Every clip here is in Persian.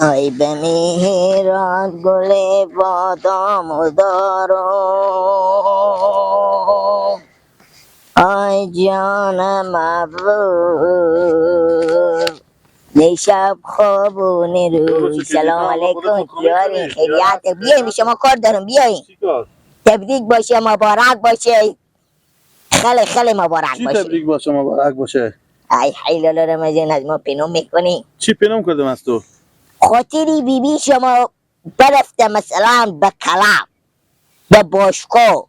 ای به میراد گل بادام دارم، آی جان محبوب، شب خوابونه روی. سلام علیکم یاری خیریت. بیاین شما کار دارم، بیاین. تبریک باشه، مبارک باشه، خیلی خیلی مبارک باشه. چی تبریک باشه مبارک باشه؟ ای حیلالا رمضان از ما پینوم میکنی. چی پینوم کردم از تو؟ خاطری بی بی شما برفته مثلا به کلاب به باشگاه،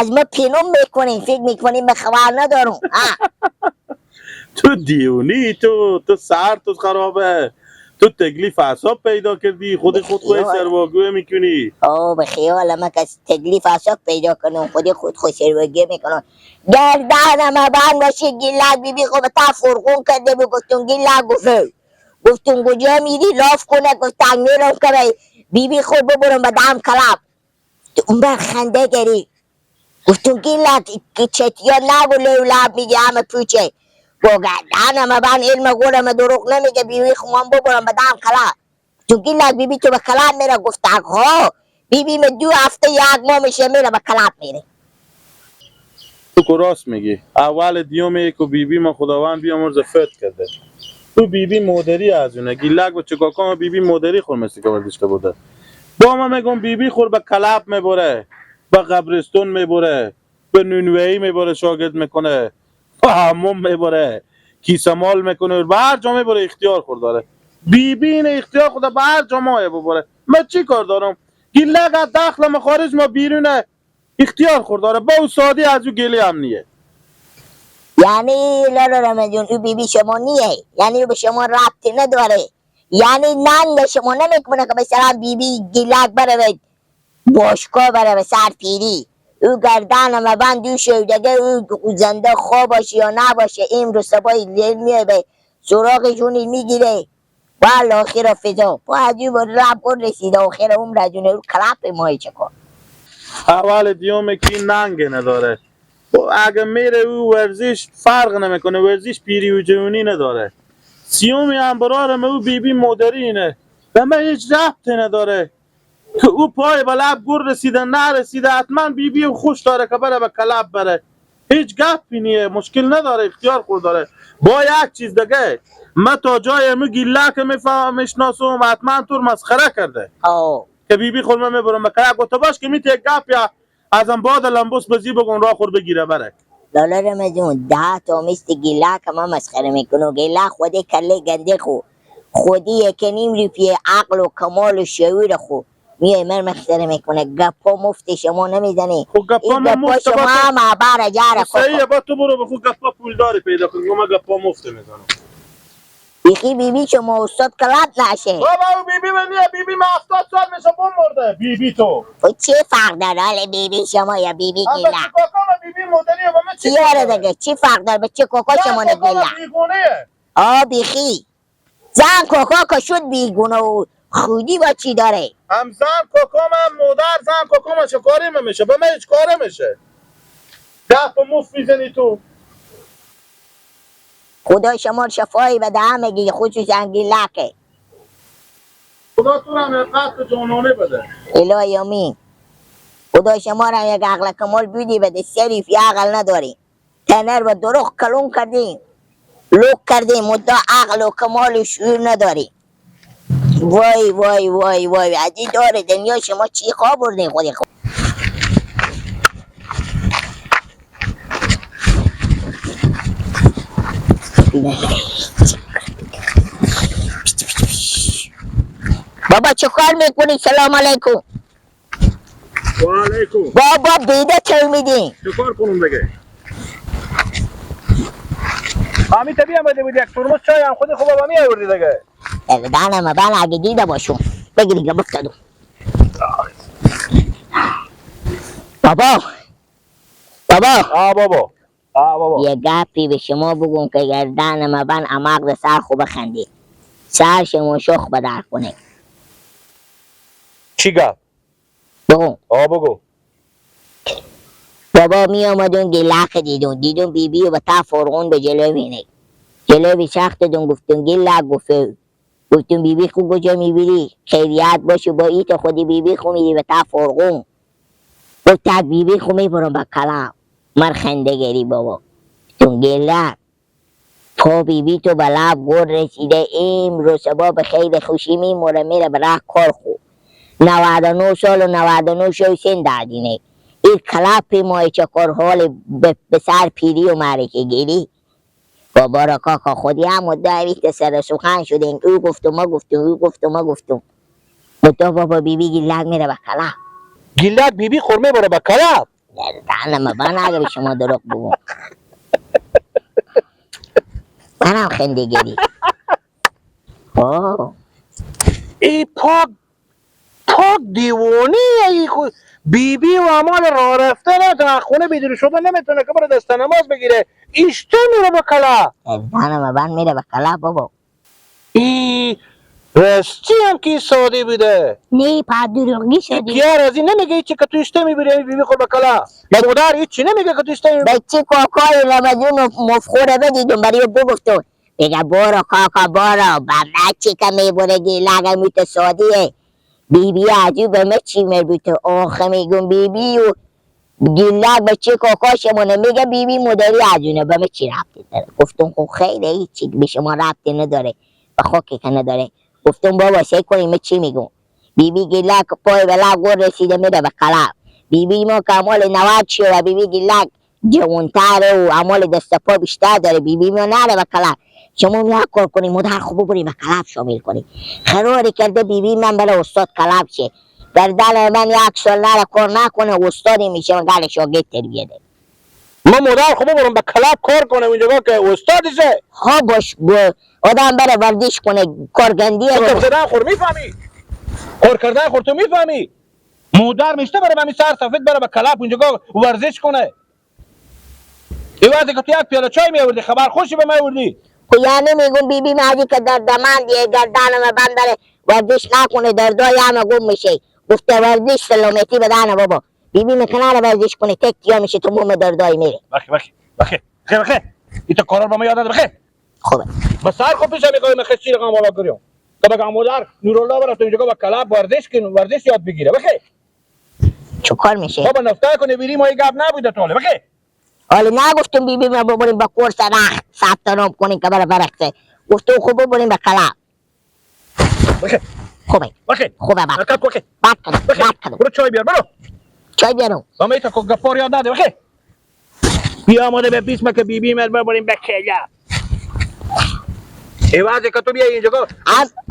از ما پینوم میکنین، فکر میکنین به خبر ندارم. تو دیونی، تو سر تو خرابه، تو تکلیف اعصاب پیدا کردی، خود خود خود سرواگوه میکنی. او به خیال ما کس تکلیف اعصاب پیدا کنم، خود خود خود سرواگوه میکنم. گردنم بند باشه گیلک بی بی خب تا فرقون کرده بی. گفتم گیلک گفت، گفتم کجا میری لاف کنه؟ گفتم میرم که بی بی خود ببرم به دم کلاب. اون بر خنده گری. گفتم گیلک چتیا نگو لولب میگه همه پوچه. گردنم بند علم گورم دروغ نمیگه، بی بی خود ببرم به دم کلاب. تو گیلک بی بی تو به کلاب میره؟ گفت ها بی بی من 2 هفته یک ماه میشه میره به کلاب میره. تو که راست میگی. اول دیومه که بی بی ما خداوند بیامرزه فت کرده. تو بی بی مادری از اونه گیلک و چکاکا بی بی مادری خور مثل که ورزش بوده. با ما میگم بی بی خور به کلاب میبره، به قبرستون میبره، به نونوایی میبره، شاگرد میکنه، به حموم میبره، کیسه مال میکنه، به هر جا میبره اختیار خور داره. بی بی این اختیار خود به هر جا مایه ببره. من چی کار دارم؟ گیلک از داخل ما خارج ما بیرونه اختیار خور داره. با او سادی از او گلی هم نیه. یعنی لالا رمضان او بی بی شما نیه، یعنی او به شما ربطی نداره، یعنی ننگ شما نمیکنه که مثلا بی بی گیلک بره به باشگاه بره به سر پیری، او گردن مبند او شودگه او زنده خواب باشه یا نباشه امروز صبح لیل میای به سراغشون میگیره. والا آخر فضا باید او رب کن رسیده آخر عمر از اون کلپ مایی چکن. اول دیومه که ننگ نداره. اگه میره او ورزش فرق نمیکنه، ورزش پیری و جوونی نداره. سیومی هم برارم او بی بی مادری اینه و من هیچ ربطی نداره که او پای به لب گور رسیده نرسیده، حتما بی بی خوش داره که بره به کلب بره، هیچ گپی نیه، مشکل نداره، اختیار خود داره. با یک چیز دیگه من تا جای مو گیلک میفهمم میشناسم حتما تو مسخره کرده که بی بی خود من میبرم به کلب، گفت باش که میته گپ یا ازم باد لامبوس بزی بگون راه خور بگیره بره. لالا رمضان 10 تا مثل گیلک ما مسخره میکنه. گیلک خودی کله گنده خو خودی 1.5 روپیه عقل و کمال و شعور خو میای من مسخره میکنه. گپا مفت شما نمیزنی. خب گپا ما مفت شما هم بار جاره. صحیحه با تو برو بخو گپا پولداری پیدا کن، ما گپا مفت میزنم. بیخی بی بی شما استاد کلاب نشه. بابا او بی بی من نیه، بی بی من 70 سال میشه بمرده بی بی تو. و چه فرق داره حالا بی بی شما یا بی بی گیلک؟ بی بی مدریه با من چی کاره دیگه؟ چی فرق داره به چه کوکا شما نگیلک؟ آه بیخی زن کوکا که شد بیگونه و خودی با چی داره؟ هم زن کوکام هم مادر زن کوکام چه کاری میشه؟ به من هیچ کاره میشه. گپ مفت میزنی تو. خدا شما شفایی بده همگی، خصوصا گیلکه. خدا تو را قطع جانانه بده. الهی آمین. خدا شما را یک عقل کمال بودی بده، صریف یه عقل نداری. تنر و دروغ کلون کردیم، لوک کردیم، مدعا عقل و کمال و شعور نداری. وای وای وای وای عجیب داره دنیا شما چی خواب بردین خودی خواب. بابا چه کار میکنی؟ سلام علیکم. و علیکم. بابا بیده چه میدین؟ چه کار کنم دیگه؟ همی طبیعی هم بده بود یک ترمز چای هم خود خوب می آوردی دیگه. دانم من اگه دیده باشم بگیری که بفتادم. بابا بابا آه بابا آه بابا یه گپی به شما بگم که گردن من عمق سر خوب بخندی، سر شما شخ به در کنه. چی گپ؟ بگم. آه بگو. بابا می آمدون گیلک دیدون، دیدون بی بی و به تا فرغون به جلو بینه، جلو بی شخت دون گفتون گیلک گفت گفتم بیبی خو کجا میبری؟ خیریت باشه با ایت خودی بیبی خو میری به تا فرغون. گفت تک بیبی خو میبرم به کلاب. مر خنده گری بابا. گفتم گلک پا بیبی تو به لب گر رسیده، امروز صبح به خیر خوشی میموره میره به راه کار خو. 99 سال و 99 شو سن دادینه. این کلاب مای چکار حال به سر پیری و معرکه گیری. بابا را کاکا خودی هم مدعی سر سخن شدیم. او گفت و ما گفتم، او گفت و ما گفتم. مدعا بابا بیبی گیلک میره به کلاب. گیلک بیبی خورمه بره به کلاب. دهنم من اگه به شما دروغ بگم منم خنده گیری. آه ای پاک پاک دیوانه ای خو بیبی و امال راه رفته نه تا خونه بیدور شده نمیتونه که بره دست نماز بگیره، ایشته میره به کلا. دهنم من میره به کلا بابا. ای راستی هم که ساده بوده. نه پا دروغی شدی. پیار از این نمیگه هیچی که تو ایشته میبری بیبی خور به کلا. مادر هیچی نمیگه که تو ایشته میبری. بچه کاکای رمضان مفخوره بدیدم برای بگفتم بگه برو کاکا برو با بچه که میبره گیلک میت سادیه. بیبی عجیب به چی مربوطه؟ آخه میگم بیبی و گیلک بچه کاکاشمونه. میگه بیبی مدری عجونه به چی ربطی داره؟ گفتم خب خیلی هیچی به شما ربطی نداره، به خاکی که نداره. گفتم بابا سعی کنیم چی میگم. بیبی گیلک پای به لب گر رسیده میره به قلب. بیبی ما کمال 90 شده و بیبی گیلک جوانتره و امال دست پا بیشتر داره. بیبی ما نره به کلب. شما می کار کنیم مادر خوب ببریم به کلب شامل کنیم. قراری کرده بیبی من برای استاد کلب شه. گردن من یک سال نره کار نکنه استادی میشه من گل شاگرد تربیه ده. ما مادر خوب ببرم به کلب کار کنه اونجا که استادشه. ها باش آدم بره ورزش کنه کارگندیه. تو کردن خور میفهمی؟ کار کردن خور تو میفهمی؟ مادر میشته بره به سر سفید بره به کلب اونجا ورزش کنه. ای وقتی که تو یک پیاله چای میآوردی خبر خوشی به من آوردی. خب یعنی میگم بیبی مردی که در دمندیه گردن من بند داره ورزش نکنه دردای همه گم میشه. گفته ورزش سلامتی بدن بابا. بیبی میکنه ورزش کنه تک تیا میشه تمام دردای میره. بخی بخی بخی بخی بخی این تو کارا رو به من یاد نده بخی. خوبه با سر خود پیش میخوای من خیلی رقم بالا کریم که بگم مادر نورالله برفت اینجا با کلب ورزش کن ورزش یاد بگیره. بخی چه کار میشه؟ بابا نفته کنه بیری ما گپ نبوده تاله. بخی حالا نگفتم بیبی ما ببریم با کورس رخت ثبت نام کنیم که بره برقصه. گفتم خوب ببریم به کلب. بخی خوبه بخی خوبه بد حرکت بخی بد کدم بد کدم. برو چای بیار برو چای بیارم. با من تا گپار یاد نده. بخی بیا آماده به پیش ما که بیبی من ببریم به کلب. ای وقتی که تو بیای اینجا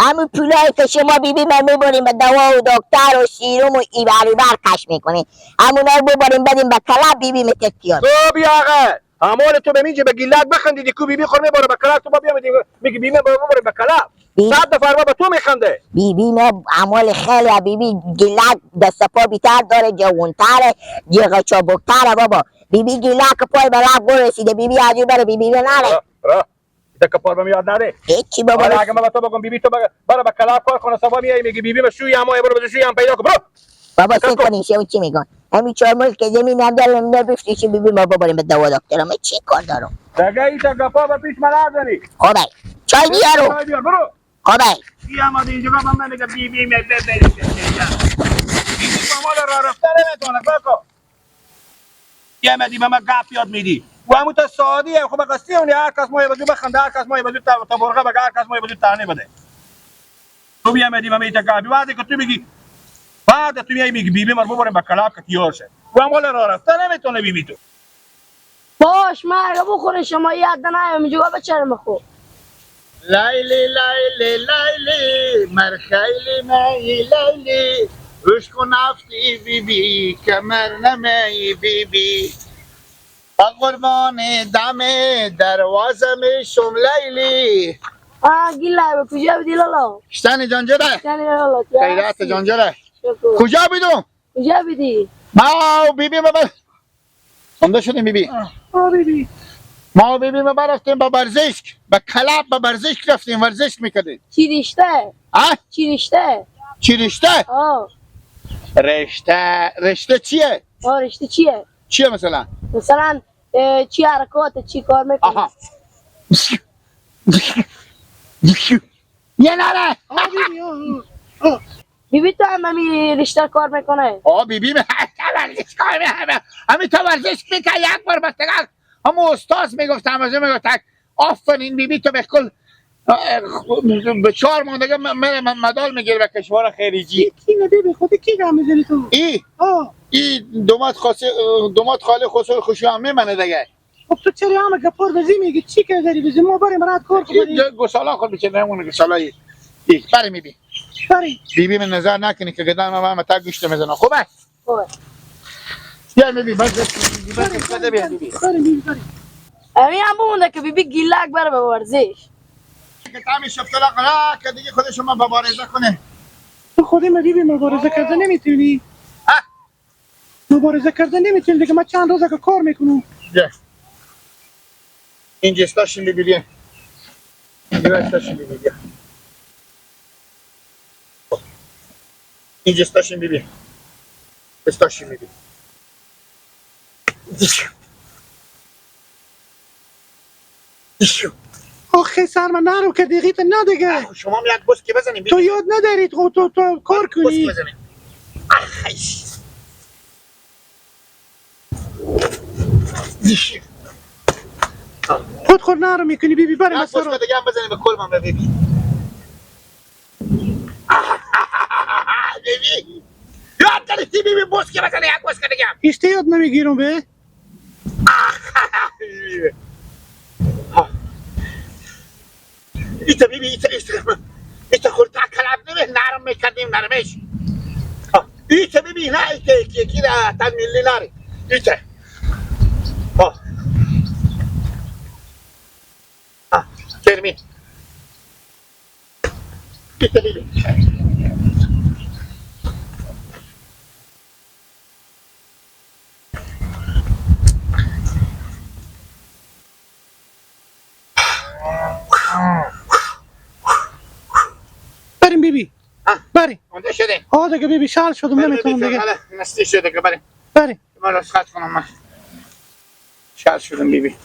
همون پولایی که شما بیبی من میبریم به دوا و دکتر و سیروم و ایبر ایبر کش میکنی همونا رو ببریم بدیم به کلب بیبی متکیان. تو بیا آقا امال تو به میجه به گیلک بخندیدی کو بیبی خور میبره به کلب. تو با بیا میگی بیبی ببره به کلب. صد دفعه با تو میخنده بیبی ما امال خیلی بیبی گیلک دست پا بیتر داره جوانتره جیغ چابکتره بابا. بیبی گیلک پای به لب گر رسیده بیبی عجیب بره بیبی رو نره. را ایتا کپار به یاد نده. هیچی بابا. حالا اگه من به تو بگم بیبی تو برو به کلب کار کنه صبح میای میگی بیبی من شوی هم برو به شوی هم پیدا کن برو. بابا سه کنین شما چی میگن؟ همین 4 ماه که زمین هم دارم نه بفروشیم بیبی ما ببریم به دوا دکتر. من چی کار دارم؟ دیگه ایتا گپا به پیش من نزنی. خوبه چای بیارو. چای بیار برو. خوبه بیا آمده اینجا به من میگه بیبی من ببری بیبی با مال راه رفته نمیتونه کاکا. یه مدی به من گپ یاد میدی و همون تا سادیه. خب قصدی اونی هر کس ما بزو بخنده هر کس ما بزو تا برغه بگه هر کس ما بزو تانه بده. تو بیا مدی به من ایتا گپی وقتی که تو میگی بعد تو میای میگی بیبی من ببرم به کلاب که تیار شه و همون راه رفته نمیتونه بیبی تو. باش مرگ بخوره شما یاد نیام اینجا بچرم خو. لیلی لیلی لیلی مر خیلی می لیلی عشق و نفتی بی بی کمر نمی بی بی با قربان دم دروازه می شم لیلی. گیلای کجا بدی لالا؟ شتن جانجره شتن لالا خیرات جانجره کجا بیدم؟ کجا بیدی؟ ما بی بی بابا آمده شدیم بی بی. بی بی ما بی بی ما رفتیم با ورزش با کلب با ورزش رفتیم ورزش میکردیم. چی رشته؟ چی رشته؟ چی رشته؟ رشته رشته چیه؟ رشته چیه؟ چیه مثلا؟ مثلا چی حرکات چی کار میکنی؟ آها یه نره. بیبی تو هم همی رشته کار میکنه؟ آه بیبی ورزش کار میکنه، همی تا ورزش میکنه یک بار بستگل همون استاز میگفت، همه میگفت آفرین بیبی تو بکل به 4 ماه دیگه مدال میگیره به کشور خارجی. کی نه بیبی خودی کی گام میزنی تو؟ ای ای دومات خاصه دومات خاله خسرو خوشی هم میمنه دیگه. خب تو چرا همه گپار بزی میگی؟ چی که داری بزی؟ ما بریم رات کار کنیم. گسالا خود بیچاره نمونه گسالای. ای بریم بیبی. بریم. بیبی من نظر نکنی که گدان من ما تا گوشت میزنه. خوبه؟ خوبه. بیا بیبی بس بس بده بیا بیبی. بریم بیبی بریم. همین هم بمونه که بیبی گیلک بره به ورزش. که تامی شفتلا قرا که دیگه خودش ما مبارزه کنه. تو خودی ما بیبی مبارزه کرده نمیتونی. مبارزه کرده نمیتونی دیگه. من چند روزه که کار میکنم. بیا. اینجا استاشین بیبی بیا. اینجا استاشین بیبی بیا. اینجا استاشین بیبی. استاشین بیبی. آخه سر من نرو که دیگه نه دیگه. شما هم یک بسکی بزنیم. تو یاد نداری تو تو کار کنی. بزنیم. خود خود نرو میکنی بیبی بریم. یک بسکی دیگه هم بزنیم به کل من بیبی. بیبی یاد گرفتی بیبی بسکی بزنی یک بسکی دیگه هم. ایشته یاد نمیگیرم به. ایتا بیبی ایتا ایتا ایتا خورتا کلاب نمی نرم میکردیم نرمش. ایتا بیبی نه ایتا یکی یکی نه تن ملی نری ایتا. ها ها ترمی ایتا بیبی. بریم بیبی. بریم. اونده شده. آه دیگه بیبی شال شدم نمیتونم دیگه. نستی شده که بریم. بریم. من رسخت کنم من. شال شدم بیبی.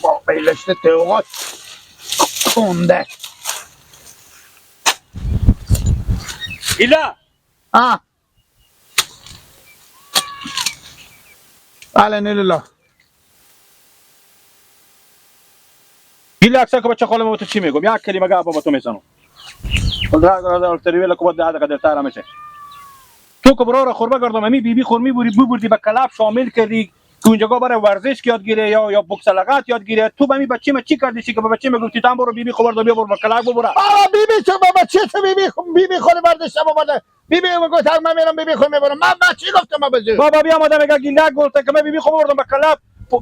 با بیلشت تیوغات کنده. ایلا. آه. بله نیلا. گیل اکثر که بچه خالم تو چی میگم یک کلمه گپ با تو میزنم. را تریویل کو بده قدر تر میشه. تو که برا خوربه گردم امی بیبی خورمی بوری ببردی به کلاب شامل کردی که اونجا برای ورزش یاد گیره یا بوکس لغت یاد گیره. تو به می بچه ما چی کردی که به بچه میگفتی تام برو بیبی خورد بیا برو به کلاب ببره. آ بیبی تو بابا چه تو بیبی بیبی خور برداشتم آورده. بیبی میگفت من میرم بیبی خور میبرم. من چی گفتم ما بزرگ بابا بیا آمده میگه گیلک گفته که من بیبی خور بردم به کلاب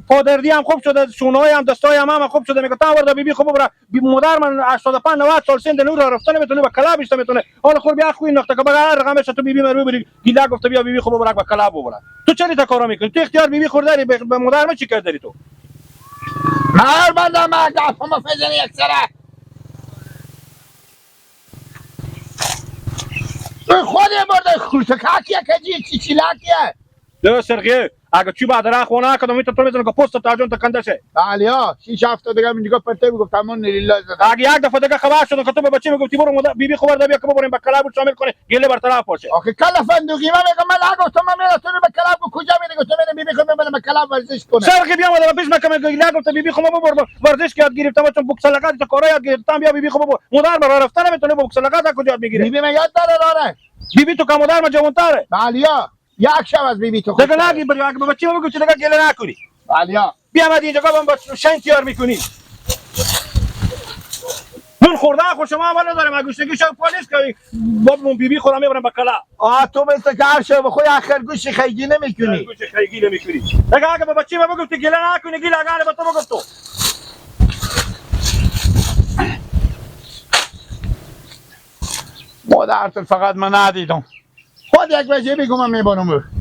پادردی هم خوب شده شونهای هم دستای هم خوب شده. میگه تا ورده بیبی خوب ببره. بی مادر من 85 90 سال سن نور رفته نمیتونه به کلاب ایسته میتونه. حالا خور بیا خوین نقطه که بغیر رقمش تو بیبی مرو بری. گیلک گفته بیا بیبی خوب ببره به کلاب ببره. تو چرا تا کارا میکنی؟ تو اختیار بیبی خور داری به مادر من چی کار داری تو؟ مر بندم گفم فزنی یک سره. خود برده خورتکاکیه که چی چیلاکیه. ده سرخیه اگه چی بعد راه خونه کدوم تو میزنه که پست تا جون تکنده شه. بله ها 6 هفته دیگه اینجا پرته میگفت همون لیلا زدم. اگه یک دفعه دیگه خبر شد که تو به بچه میگفتی برو بیبی خبر ده بیا که ببریم به کلاب شامل کنه گله برطرف باشه. آخه کلا فندوقی من میگم من نگفتم من میرم تو به کلاب کجا میری؟ گفتم میرم بیبی خود میبرم به کلاب ورزش کنه. سرخی بیا اومده پیش من که گله گفت بیبی خو ببرم ورزش یاد گرفتم چون بوکس لغت تو کارا یاد گرفتم بیا بیبی خو ببر. مادر برا رفتن نمیتونه بوکس لغت کجا یاد میگیره؟ بیبی من یاد داره راره. بیبی تو که مادر من جوان‌تره. بله یک شب از بیبی تو دیگه نگی بری اگه بچه ما بگو چه دیگه گله نکنی. بله بیا بعد اینجا با شن تیار میکنی. من خورده خو شما عمل ندارم گوشتگی شو پلیس که بابا بیبی خورم میبرم به کلا. آ تو مثل که هر شب خود آخر گوش خیگی نمیکنی. گوش خیگی نمیکنی. دیگه اگه به بچه ما بگو تو گله نکنی گله اگه به تو بگو تو. مادرت فقط من ندیدم. خود یک بجه بگم من میبرم.